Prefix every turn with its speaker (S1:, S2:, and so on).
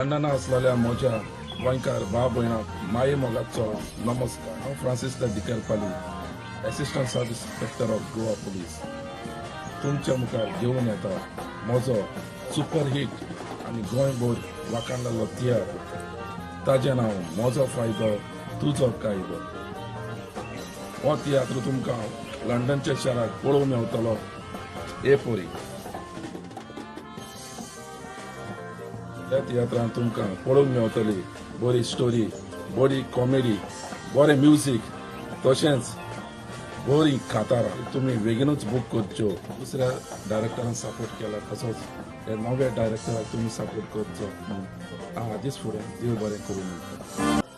S1: लंडना आसलेल्या म्हज्या गोंयकार भाव भयणाक माये मोगाचो नमस्कार. हांव Francis Dicarpali, assistant sub inspector of Goa police, तुमच्या मुखार घेवन येता म्हजो सुपर हिट आनी गोंयभर वाखाणलेलो तियात्र. ताजें नांव "म्हजो फायदो तुजो कायदो". हो तियात्र तुमकां लंडनच्या शाराक पळोवंक मेवतलो हे पोरी. ह्या तियात्रान तुमकां पळोवंक मेवतली बरी स्टोरी, बरी कॉमेडी, बरें म्युजीक, तशेंच बरी कातारां. तुमी बेगीनूच बूक करच्यो. दुसऱ्या डायरेक्टरान सपोर्ट केला तसोच ह्या नव्या डायरेक्टराक तुमी सपोर्ट करचो म्हणून हांव आदींच फुडें देव बरें करूं म्हणटा.